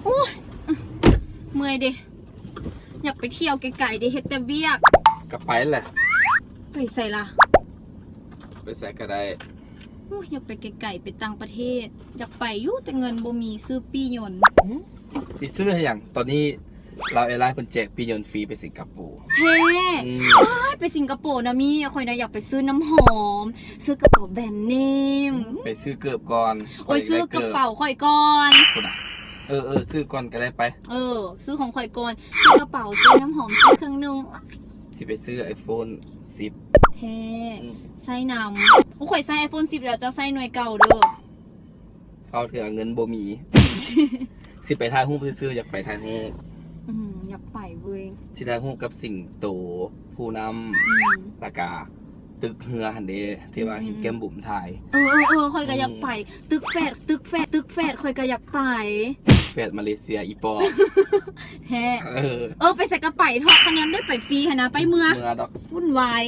ໂອ້ຍ ເມື່ອຍເດ ຢາກໄປທ່ຽວໄກໆເດ ເຮັດແຕ່ວຽກ. ກໍໄປແຫຼະ. ໄປໃສລະ? ໄປໃສກໍໄດ້. ໂອ້ຍ ຢາກໄປໄກໆ ໄປຕ່າງປະເທດ. ຢາກໄປຢູ່ ແຕ່ເງິນບໍ່ມີຊື້ປີ້ຍົນ. ຫື? ຊິຊື້ໃຫ້ຫຍັງ? ຕອນນີ້ລາວແອລາຍເພິ່ນແຈກປີ້ຍົນຟຣີໄປສິງກະໂປ. ແທ້? ອືມ. ອ້າຍ ໄປສິງກະໂປນະມີ ຂ້ອຍນະຢາກໄປຊື້ນ້ຳຫອມ ຊື້ກະເປົາແບຣນເນມ. ໄປຊື້ເກີບກ່ອນ. ໂອ້ຍ ຊື້ກະເປົາຂ້ອຍກ່ອນ. ພຸ້ນນະ. ເອີໆ ຊື້ກ່ອນກໍໄດ້ໄປ. ເອີ ຊື້ຂອງຂ້ອຍກ່ອນ ຊື້ກະເປົາ ຊື້ນ້ຳຫອມ ຊື້ເຄື່ອງນຸ່ງ. ຊິໄປຊື້ໄອໂຟນສິບ. ແທ້? ອືມ. ໃຊ້ນຳ. ໂອ້ ຂ້ອຍໃຊ້ໄອໂຟນສິບແລ້ວ ເຈົ້າໃຊ້ໜ່ວຍເກົ່າເດີ. ເວົ້າເທື່ອເງິນບໍ່ມີ. ຊິໄປຖ່າຍຮູບຊື່ໆ ຢາກໄປຖ່າຍຮູບ. ອືມ ຢາກໄປເວີຍ. ຊິຖ່າຍຮູບກັບສິງໂຕ ຜູ້ນຳ. ອືມ. ແລ້ວກະຕຶກເຮືອຫັ້ນເດ ທີ່ວ່າ ອືມ ເຫັນແກ້ມບຸ້ມຖ່າຍ. ເອີໆໆ ຂ້ອຍກໍຢາກໄປ. ອືມ. ຕຶກແຝດ ຕຶກແຝດ ຕຶກແຝດ ຂ້ອຍກໍຢາກໄປ. ແຝດມາເລເຊຍອີປອບ. ແທ້? ເອີ. ເອີ ໄປໃສກໍໄປເຖາະ ຄັນຍາມໄດ້ໄປຟຣີຫັ້ນນະ ໄປເມືອ. ເມືອດອກ. ວຸ້ນວາຍ.